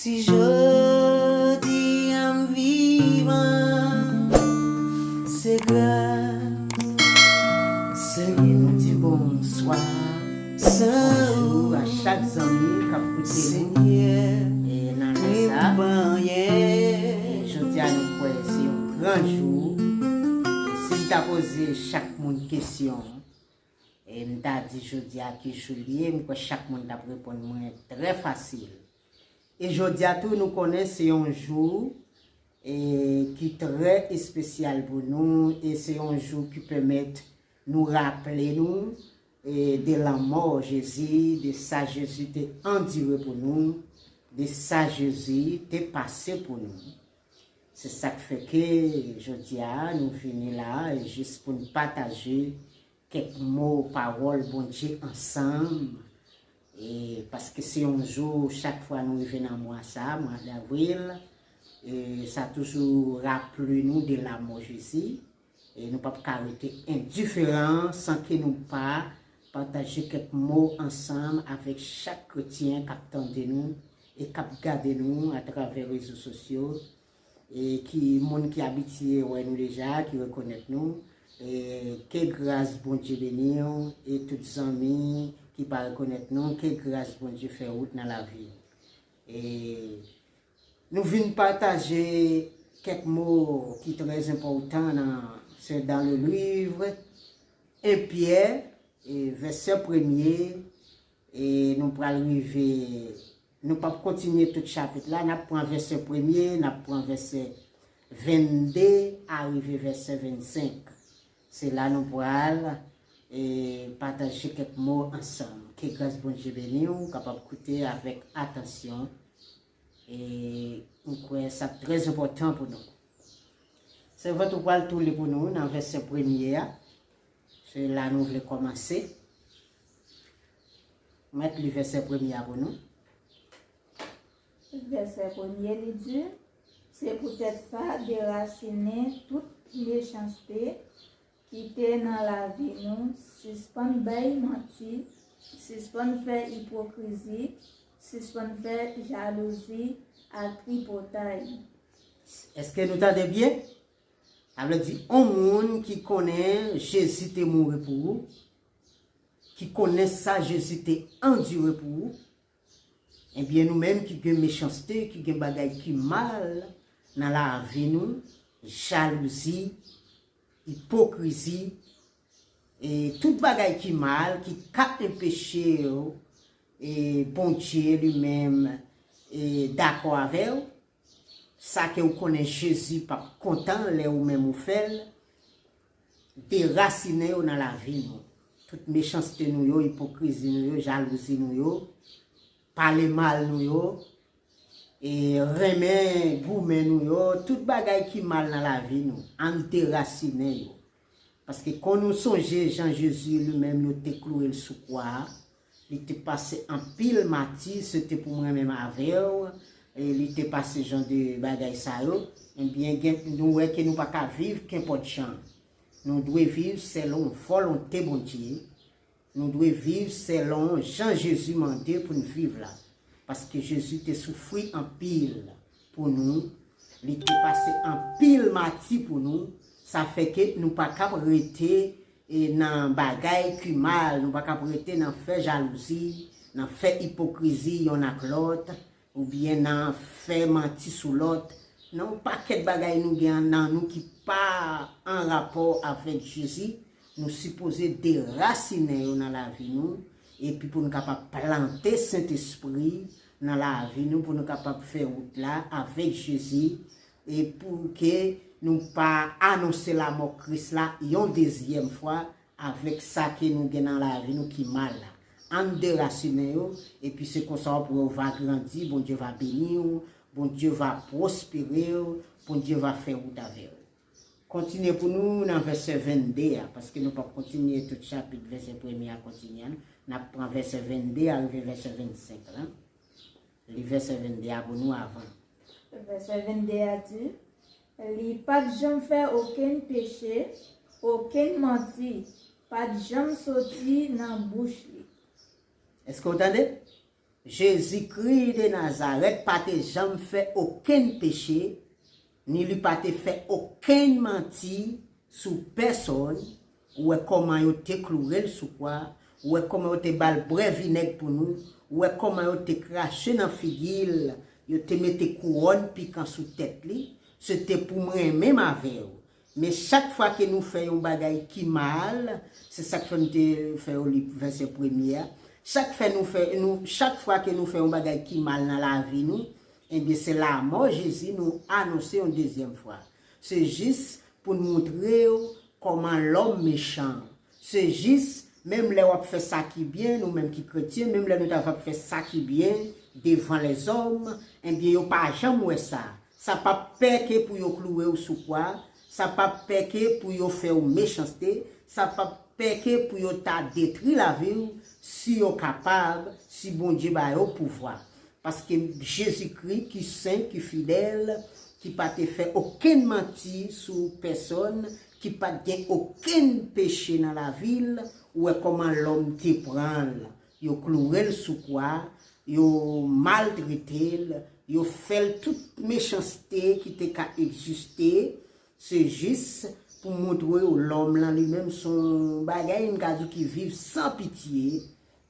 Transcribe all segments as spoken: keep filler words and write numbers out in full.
Si jodi a m vivan, se gras. Senyè, nou di bonswa. Bonjou a chak zanmi k ap koute nou. Senyè, e nan lè sa, e jodi a nou kwè se yon gran jou. E si m ta poze chak moun kesyon, e m ta di jodi a ki jou l ye, m kwè chak moun t ap reponn mwen trè fasil. E jodi a tou, nou konnen se yon jou, e, ki trè espesyal pou nou, e se yon jou ki pèmèt nou raple nou, e, de lanmò Jezi, de sa Jezi te andire pou nou, de sa Jezi te pase pou nou. Se sa k fè ke jodi a, nou vini la, e jis pou n pataje kèk mo pawòl Bondye ansanm. E paske se yon jou, chak fwa nou rive nan mwa sa, mwa davril, e sa toujou raple nou de lanmò Jezi. E nou p ap ka rete endiferan san ke nou pa pataje kèk mo ansanm avèk chak kretyen k ap tande nou e k ap gade nou atravè rezo sosyo. E ki moun ki abitye wè nou deja, ki rekonèt nou, e ke gras Bondye beni w, e tout zanmi ki pa rekonèt nou, ke gras Bondye fè wout nan lavi w. E nou vin pataje kèk mo ki trè enpòtan nan, se dans le livre un Pyè, e vèsè premye, e nou pral rive, nou p ap kontinye tout chapit la, n ap pran vèsè premye, n ap pran vèsè vennde a rive vèsè vennsenk. Se la nou pral, e, pataje kèk mo ansanm. Ke gras Bondye beni w, w kapab koute avèk atansyon. E m kwè sa trè enpòtan pou nou. Sèvant ou pral tou li pou nou nan vèsè premye a. Se la nou vle kòmanse. Mèt li vèsè premye a pou nou. Vèsè premye li di, se poutèt sa derasinen tout mechanste ki te nan lavi nou, sispann bay manti, sispann fè ipokrizi, sispann fè jalouzi ak tripotay. Èske nou tande byen? Sa vle di, yon moun ki konnen Jezi te mouri pou ou, ki konnen sa Jezi te andire pou ou, ebyen nou menm ki gen mechanste, ki gen bagay ki mal nan lavi nou, jalouzi, ipokrizi, e tout bagay ki mal ki ka anpeche yo, e Bondye li menm, e dakò avè w, sa ke w konnen Jezi p ap kontan lè ou menm ou fè l, derasinen yo nan lavi nou. Tout mechanste nou yo, ipokrizi nou yo, jalouzi nou yo, pale mal nou yo, e renmen goumen nou yo, tout bagay ki mal nan lavi nou, ann derasinen yo. Paske kon nou sonje jan Jezi li menm yo te klouwe l sou kwa a, li te pase anpil mati, se te pou mwen menm avè w, e li te pase jan de bagay sa yo, ebyen gen, nou wè ke nou pa ka viv kenpòt jan. Nou dwe viv sèlon volonte Bondye. Nou dwe viv sèlon jan Jezi mande pou n viv la. Paske Jezi te soufri anpil pou nou, li te pase anpil mati pou nou, sa fè ke nou pa kab rete e, nan bagay ki mal, nou pa kab rete nan fè jalouzi, nan fè ipokrizi yonn ak lòt, oubyen nan fè manti sou lòt. Nan yon pakèt bagay nou gen nan nou ki pa an rapò avèk Jezi, nou sipoze derasinen yo nan lavi nou, epi pou nou kapab plante Sentespri nan lavi nou, pou nou kapab fè wout la avèk Jezi, e pou ke nou pa anonse lanmò Kris la yon dezyèm fwa avèk sa ke nou gen nan lavi nou ki mal la. Ann derasinen yo, epi se konsa w ap wè w va grandi, Bondye va beni w, Bondye va pwospere w, Bondye va fè wout avè w. Kontinye pou nou nan vèsè vennde a, paske nou p ap kontinye tout chapit vèsè premye a kontinye a, n ap pran vèsè vennde a rive vèsè vennsenk la. Li vèsè vennde a pou nou avan. Vèsè vennde a di, li pa t janm fè okenn peche, okenn manti pa t janm soti nan bouch li. Èske w tande? Jezikri de Nazarèt pa te janm fè okenn peche, ni li pa te fè okenn manti sou pèsonn. Ou wè kòman yo te kloure l sou kwa, ou wè kòman yo te ba l bwè vinèg pou nou, ou wè kòman yo te krache nan figi l, yo te mete kouwòn pikan sou tèt li. Se te pou mwen menm avè w. Men chak fwa ke nou fè yon bagay ki mal, se sa k fè m te fè w li vèsè premye a. Chak fè nou fè, nou, chak fwa ke nou fè yon bagay ki mal nan lavi nou, ebyen, se lanmò Jezi nou anonse yon dezyèm fwa. Se jis pou n montre w kòman lòm mechan. Se jis, menm lè w ap fè sa ki byen, nou menm ki kretyen, menm lè nou ta ap fè sa ki byen devan lèzòm, ebyen, yo pa janm wè sa. Sa p ap pè ke pou yo kloure w sou kwa, sa p ap pè ke pou yo fè w mechanste, sa p ap pè ke pou yo ta detwi lavi w, si yo kapab, si Bondye ba yo pouvwa. Paske Jezikri ki sen, ki fidèl, ki pa te fè okenn manti sou pèsonn, ki pa t gen okenn peche nan lavi l, ou wè kòman lòm te pran l. Yo kloure l sou kwa, yo maltrete l, yo fè l tout mechanste ki te ka egziste. Se jis pou montre w lòm lan li menm se yon bagay m ka di ki viv san pitye.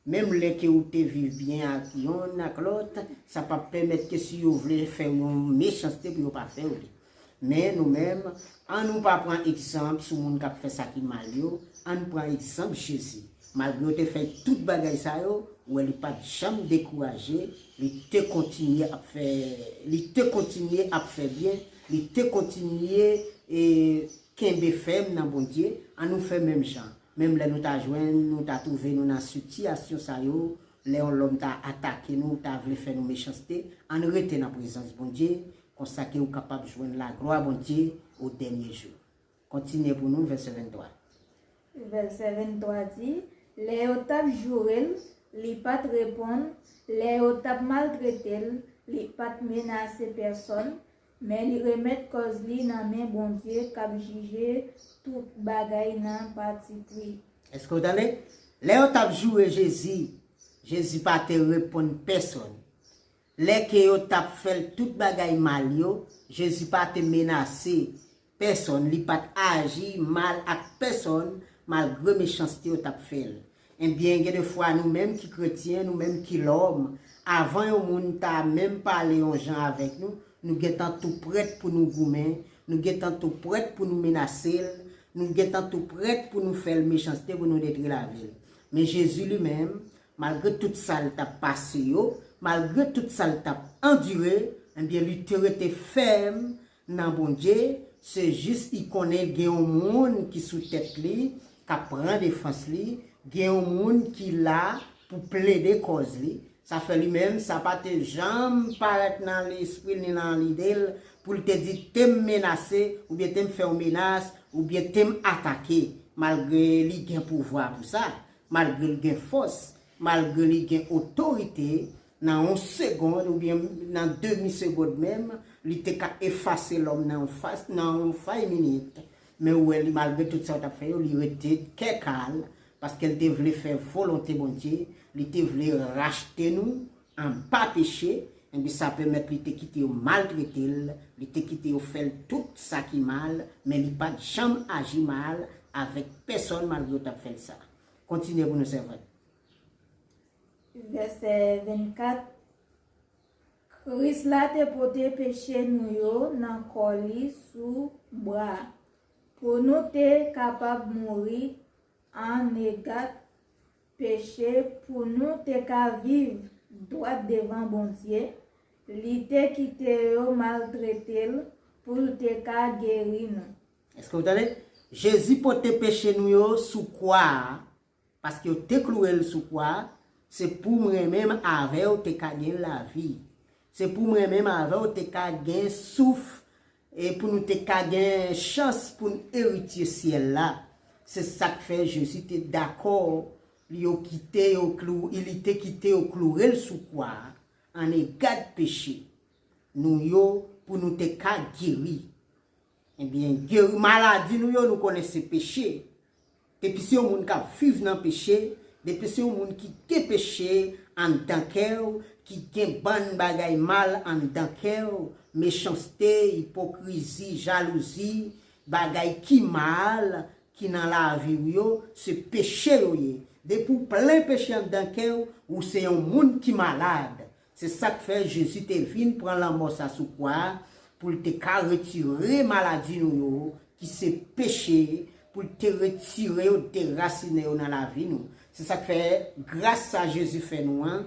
Menm lè ke ou te viv byen ak yonn ak lòt, sa p ap pèmèt ke si yo vle fè w yon mechanste pou yo pa fè w li. Men nou menm, ann nou pa pran egzanp sou moun k ap fè sa ki mal yo, ann pran egzanp Jezi. Malgre yo te fè tout bagay sa yo, ou wè li pa t janm dekouraje, li te kontinye ap fè, li te kontinye ap fè byen, li te kontinye, e, kenbe fèm nan Bondye. Ann nou fè menm jan. Menm lè nou ta jwenn, nou ta twouve nou nan sitiyasyon sa yo, lè yon lòm ta atake nou, ta vle fè nou mechanste, ann rete nan prezans Bondye, konsa ke ou kapab jwenn laglwa Bondye o dènye jou. Kontinye pou nou, vèsè venntwa. Vèsè venntwa di, lè yo t ap joure l, li pa t reponn, lè yo t ap maltrete l, li pa t menase pèsonn, men li remèt kòz li nan men Bondye k ap jije tout bagay nan patipri. Èske w tande? Lè yo t ap joure Jezi, Jezi pa te reponn pèsonn. Lè ke yo t ap fè l tout bagay mal yo, Jezi pa te menase pèsonn, li pa t aji mal ak pèsonn, malgre mechanste yo t ap fè l. Ebyen, gen de fwa nou menm ki kretyen, nou menm ki lòm, avan yon moun ta menm pale yon jan avèk nou, nou gentan tou prèt pou nou goumen, nou gentan tou prèt pou nou menase l, nou gentan tou prèt pou nou fè l mechanste, pou nou detwi lavi l. Men Jezi li menm, malgre tout sa l t ap pase yo, malgre tout sa l t ap andire, ebyen, li te rete fèm nan Bondye. Se jis li konnen gen yon moun ki sou tèt li, k ap pran defans li, gen yon moun ki la pou plede kòz li. Sa fè li menm, sa pa te janm parèt nan lespri l ni nan lide l pou l te di, te m menase, oubyen te m fè yon menas, oubyen te m atake, malgre li gen pouvwa pou sa, malgre l gen fòs, malgre li gen otorite, nan yon segond oubyen nan demi segond menm, li te ka efase lòm nan yon fas, nan yon fay minit. Men ou wè li, malgre tout sa yo t ap fè yo, li rete kè kal, paske l te vle fè volonte Bondye, li te vle rachte nou anba peche, enben sa pèmèt li te kite yo maltrete l, li te kite yo fè l tout sa ki mal, men li pa t janm aji mal avèk pèsonn malgre yo t ap fè l sa. Kontinye pou nou, sè Fred. Vèsè vennkat, Kris la te pote peche nou yo nan kò li sou bwa, pou nou te kapab mouri an egat peche, pou nou te ka viv dwat devan Bondye. Li te kite yo maltrete l pou l te ka geri nou. Èske w tande? Jezi pote peche nou yo sou kwa a, paske yo te kloure l sou kwa a, se pou mwen menm avè w te ka gen lavi. Se pou mwen menm avè w te ka gen souf, e pou nou te ka gen chans pou n eritye syèl la. Se sa k fè Jezi te dakò, li yo kite yo klou-, li te kite yo kloure l sou kwa a, an egat peche nou yo, pou nou te ka geri. Ebyen, geri maladi nou yo, nou konnen se peche. Depi se yon moun k ap viv nan peche, depi se yon moun ki gen peche anndan kè w, ki gen bann bagay mal anndan kè w, mechanste, ipokrizi, jalouzi, bagay ki mal ki nan lavi w yo, se peche yo ye. Depi w plen peche anndan kè w, ou se yon moun ki malad. Se sa k fè Jezi te vin pran lanmò sa sou kwa a, pou l te ka retire maladi nou yo, ki se peche, pou l te retire yo, derasinen yo nan lavi nou. Se sa k fè, gras sa Jezi fè nou an,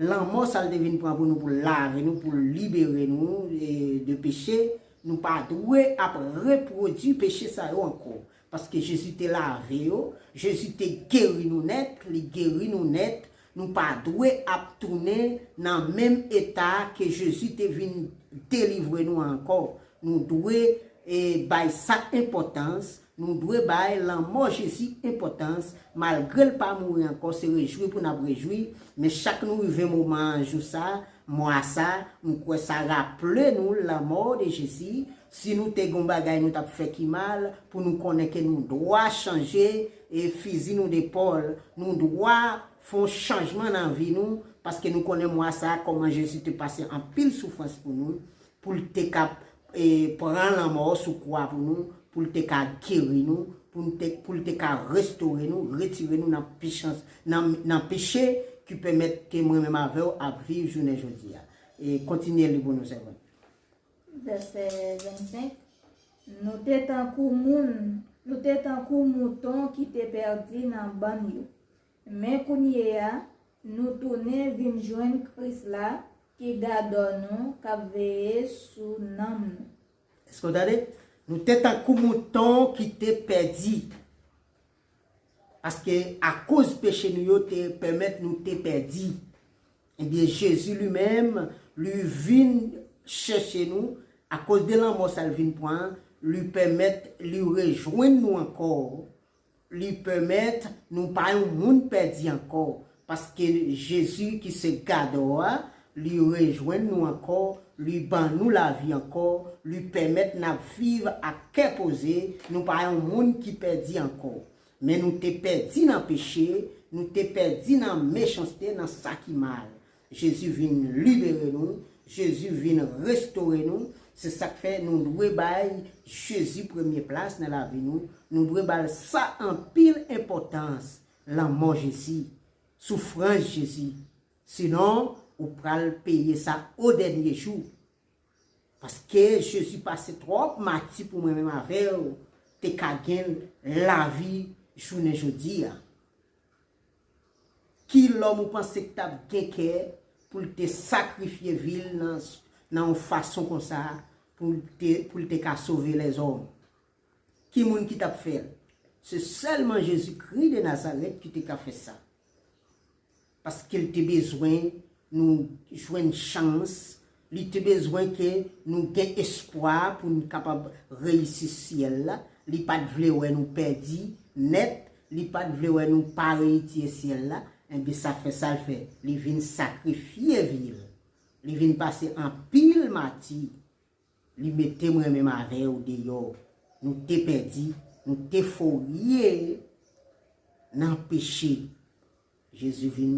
lanmò sa l te vin pran pou nou, pou l lave nou, pou l libere nou e, de peche, nou pa dwe ap repwodui peche sa yo ankò. Paske Jezi te lave yo, Jezi te geri nou nèt, li geri nou nèt. Nou pa dwe ap tounen nan menm eta ke Jezi te vin delivre nou ankò. Nou dwe e, bay sa enpòtans, nou dwe bay lanmò Jezi enpòtans, malgre l pa mouri ankò, se rejwi pou n ap rejwi, men chak nou rive moman jou sa, mwa sa, m kwè sa raple nou lanmò de Jezi. Si nou te gon bagay nou t ap fè ki mal, pou nou konnen ke nou dwa chanje e fizi nou de pòl, nou dwa fè yon chanjman nan vi nou, paske nou konnen mwa sa, kòman Jezi te pase anpil soufrans pou nou, pou l te ka e, pran lanmò sou kwa pou nou, pou l te ka geri nou, pou l te, pou l te ka restore nou, retire nou nan pichans, nan, nan peche ki pèmèt ke mwen menm avè w ap viv jounen jodi a. E kontinye li pou nou, sèvant. Vèsè vennsenk. Nou te tankou moun, nou te tankou mouton ki te pèdi nan bann yo. Men kounye a, nou tounen vin jwenn Kris la, ki gadò nou, k ap veye sou nanm nou. Èske w tande? Nou te tankou mouton ki te pèdi. Paske akoz peche nou yo te pèmèt nou te pèdi. Ebyen, Jezi li menm, li vin chèche nou, akoz de lanmò sa l vin pran, li pèmèt, li rejwenn nou ankò, li pèmèt nou pa yon moun pèdi ankò, paske Jezi ki se gadò a, li rejwenn nou ankò, li ban nou lavi ankò, li pèmèt n ap viv ak kè poze, nou pa yon moun ki pèdi ankò. Men nou te pèdi nan peche, nou te pèdi nan mechanste, nan sa ki mal. Jezi vin libere nou, Jezi vin restore nou. Se sa k fè nou dwe bay Jezi premye plas nan lavi nou. Nou dwe ba l sa anpil enpòtans, lanmò Jezi, soufrans Jezi. Sinon, ou pral peye sa o dènye jou. Paske Jezi pase twòp mati pou mwen menm avè w te ka gen lavi jounen jodi a. Ki lòm ou panse k t ap gen kè pou l te sakrifye vi l nan, nan yon fason konsa pou l te, pou l te ka sove lèzòm? Ki moun ki t ap fè l? Se sèlman Jezikri de Nazarèt ki te ka fè sa. Paske l te bezwen nou jwenn chans, li te bezwen ke nou gen espwa pou n kapab reyisi syèl la. Li pa t vle wè nou pèdi nèt, li pa t vle wè nou pa reyisi syèl la. Enben, sa fè sa l fè. Li vin sakrifye vi l. Li vin pase anpil mati. Li mete mwen menm avè w deyò. Nou te pèdi, nou te forye nan peche. Jezi vin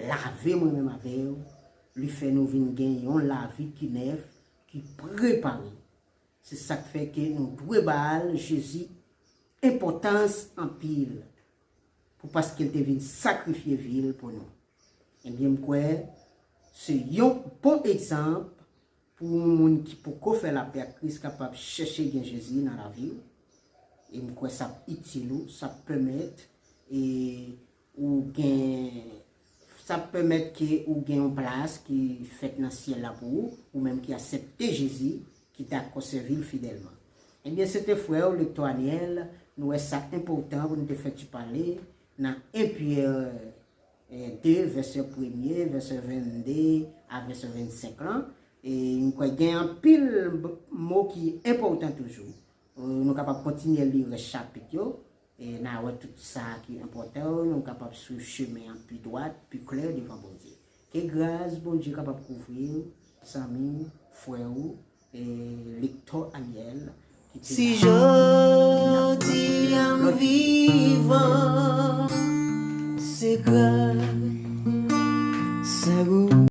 lave mwen menm avè w. Li fè nou vin gen yon lavi ki nèf, ki prepare. Se sa k fè ke nou dwe ba l, Jezi, enpòtans anpil. Pou paske l te vin sakrifye vi l pou nou. Ebyen, m kwè se yon bon egzanp pou yon moun ki poko fè lapè ak Kris kapab chèche gen Jezi nan lavi w. E m kwè sa ap itil ou, sa ap pèmèt e ou gen, sa ap pèmèt ke ou gen yon plas ki fèt nan syèl la pou ou, ou menm ki aksepte Jezi, ki dakò sèvi l fidèlman. Ebyen, se te frè w, lektè Anièl, nou wè sa enpòtan pou nou te fè ti pale nan en Pyè de, vèsè premye, vèsè vennde a vèsè vennsenk lan. E m kwè gen anpil mo ki enpòtan toujou. Nou kapab kontinye li rès chapit yo. E n a wè tout sa ki enpòtan yo, nou kapab swiv chemen an pi dwat, pi klè devan Bondye. Ke gras Bondye kapab kouvri w, zanmi w, frè w, e lektè Anièl ki te la. Si jodi a m vivan, se gras